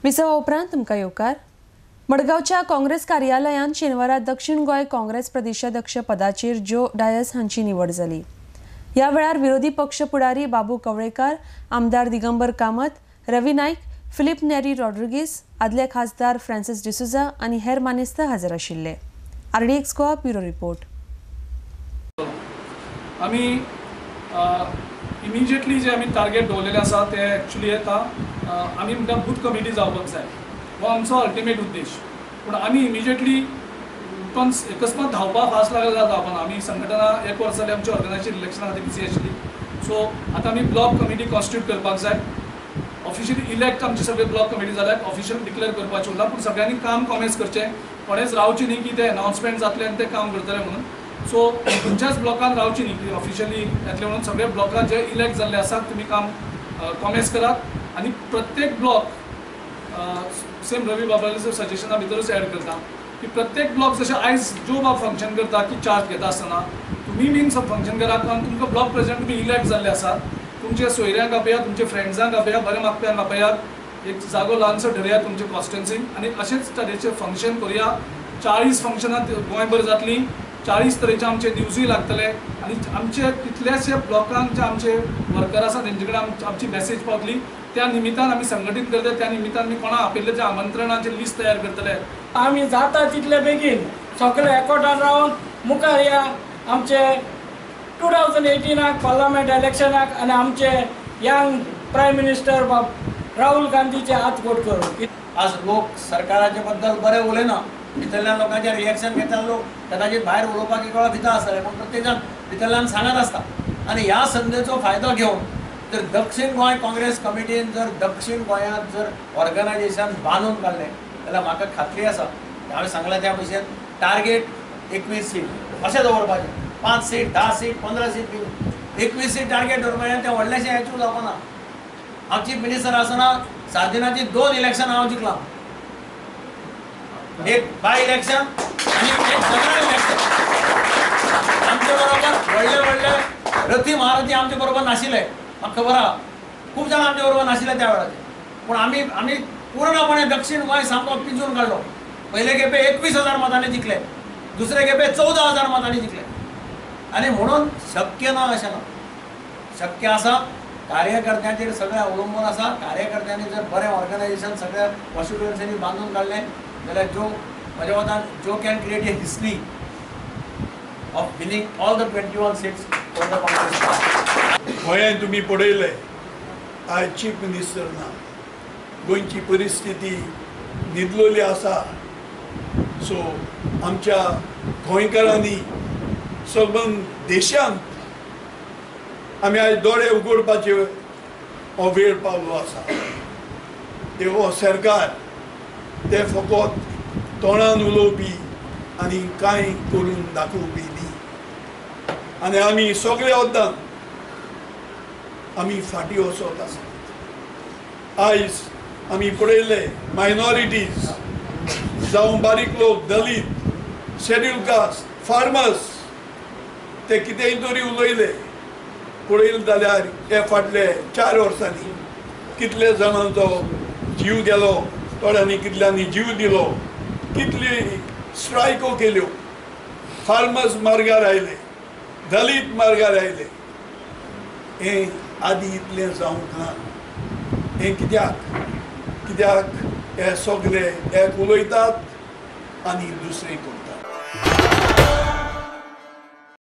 विसवा उपरांत तुमकां येवकार. मडगांवच्या काँग्रेस कार्यालयांत शेनवारा दक्षिण गोंय काँग्रेस प्रदेशाध्यक्ष पदाचेर ज्यो डायस हांची निवड जाली. ह्या वेळार विरोधी पक्ष फुडारी बाबू कवळेकार, आमदार दिगंबर कामत, रवी नायक, फिलीप नेरी रॉड्रिगीस, आदले खासदार फ्रांसिस डिसोझा आनी हेर मानेस्त हजर आशिल्ले. RDX Goa bureau report. आमी इमिजिएटली जे आमी टार्गेट दवरलेले आसा ते एक्चुअली येता आमी म्हणटा बूथ कमिटी जावपाक जाय, हो आमचो अल्टिमेट उद्देश. पूण आमी इमिजिएटली उठून अकस्मात धांवपाक फास्ट लागले जाल्यार जावपाना. आमी संघटना एक वर्स जालें आमची ऑर्गनायजेशन इलेक्शना खातीर बिजी आशिल्ली. सो आतां आमी ब्लॉक कमिटी कॉन्स्टिट्यूट करपाक जाय. ऑफिशियली इलेक्ट आमचे सगळे ब्लॉक कमिटी जाल्यार ऑफिशियल डिक्लेअर करपाचें उरलां, पूण सगळ्यांनी काम कॉमेन्स करचें, कोणेच रावचें न्ही की ते अनाउन्समेंट जातलें आनी तें काम करतले म्हणून. सो खंयच्याच ब्लॉकान रावचें न्ही की ऑफिशियली येतलें म्हणून. सगळे ब्लॉकान जे इलेक्ट जाल्ले आसात तुमी काम कॉमेन्स करात आनी प्रत्येक ब्लॉक सेम रवी बाबाले सजेशना भितरूच एड करता की प्रत्येक ब्लॉक जशें आयज जो बाब फंक्शन करता की चार्ज घेता आसतना तुमी बीन सब फंक्शन करात, कारण तुमकां ब्लॉक प्रेसिडेंट तुमी इलेक्ट जाल्ले आसात. तुमच्या सोयऱ्यांक आपयात, तुमच्या फ्रेंड्सांक आपयात, बऱ्या मागप्यांक आपयात, एक जागो ल्हानसो ठरयात तुमचे कॉन्स्टिट्युएन्सीन आनी अशेंच तरेचें फंक्शन करुया. 40 फंक्शनां गोंयभर जातलीं, 40 तरेचे आमचे न्यूजूय लागतले आनी आमचे कितलेशे ब्लॉकांक जे आमचे वर्कर आसा तेंचे कडेन आमची मॅसेज पावतली. त्या निमित्तान आमी संघटीत करतले, त्या निमित्तान आमी कोणाक आपयल्ले त्या आमंत्रणाचें लिस्ट तयार करतले. आमी जाता तितले बेगीन सगळे एकवटान रावन मुखार या. आमचे 2018 पार्लमेंट इलेक्शनाक आनी आमचे यंग प्रायम मिनिस्टर बाब राहुल गांधीचे हात गोड करून. आज लोक सरकाराचे बद्दल बरें उलयना, भितरल्यान लोकांचे रिएक्शन घेता, लोक कदाचित भायर उलोवपाक एक वेळा भिता आसतले, पूण प्रत्येक जाण भितरल्यान सांगत आसता. आनी ह्या संदेचो फायदो घेवन जर दक्षिण गोंय काँग्रेस कमिटीन जर दक्षिण गोंयांत जर ऑर्गनायजेशन बांदून काडलें जाल्यार म्हाका खात्री आसा, हांवें सांगलां त्या भशेन टार्गेट 21 सीट अशें दवरपाचें, 5 seat, 10 seat, 15 seat, 21 seat target दवरपाचें. तें व्हडलेंशें अचीव जावपाना. हांव चीफ मिनिस्टर आसतना 7 दिनाची 2 इलेक्शन हांव जिखलां, एक बाय इलेक्शन आनी एक जनरल इलेक्शन. आमचे बरोबर व्हडले व्हडले रथी महारथी आमचे बरोबर नाशिल्ले, म्हाका खबर आहा, खूब जाण आमचे बरोबर नाशिल्ले त्या वेळाचेर, पूण आमी आमी पूर्णपणे दक्षिण गोंय सामको पिंजून काडलो. पयले खेपे 21,000 मतांनी जिखले, दुसरे खेपे 14,000 मतांनी जिखले. आनी म्हणून शक्य ना अशें ना, शक्य आसा. कार्यकर्त्यांचेर सगळें अवलंबून आसा. कार्यकर्त्यांनी जर बरें ऑर्गनायजेशन सगळ्या कॉन्स्टिट्युएन्सीनी बांदून काडलें जाल्यार जो म्हज्या मतान Joe can create a history of winning all the 21 seats for the Congress party. गोंयांत तुमी पळयलें आयज चीफ मिनिस्टर ना, गोंयची परिस्थिती न्हिदलेली आसा. सो आमच्या गोंयकारांनी सबंद देशांत आमी आयज दोळे उगडपाचे हो वेळ पावलो आसा. ते हो सरकार ते फकत तोंडान उलोवपी आनी कांय करून दाखोवपी न्ही. आनी आमी सगळे वद्दान आमी फाटीं वचत आसात. आयज आमी पळयले मायनॉरिटीज जावं बारीक लोक, दलीत, शेड्यूल कास्ट, फार्मर्स ते कितेंय तरी उलयले. पळयलें जाल्यार हे फाटले 4 वर्सांनी कितले जाणांचो जीव गेलो, थोड्यांनी कितल्यांनी जीव दिलो, कितली स्ट्रायको केल्यो, फार्मर्स मार्गार आयले, दलीत मार्गार आयले. हें आदी इतलें जावंक ना. हें कित्याक कित्याक हे सगळे एक उलयतात आनी दुसरे करतात.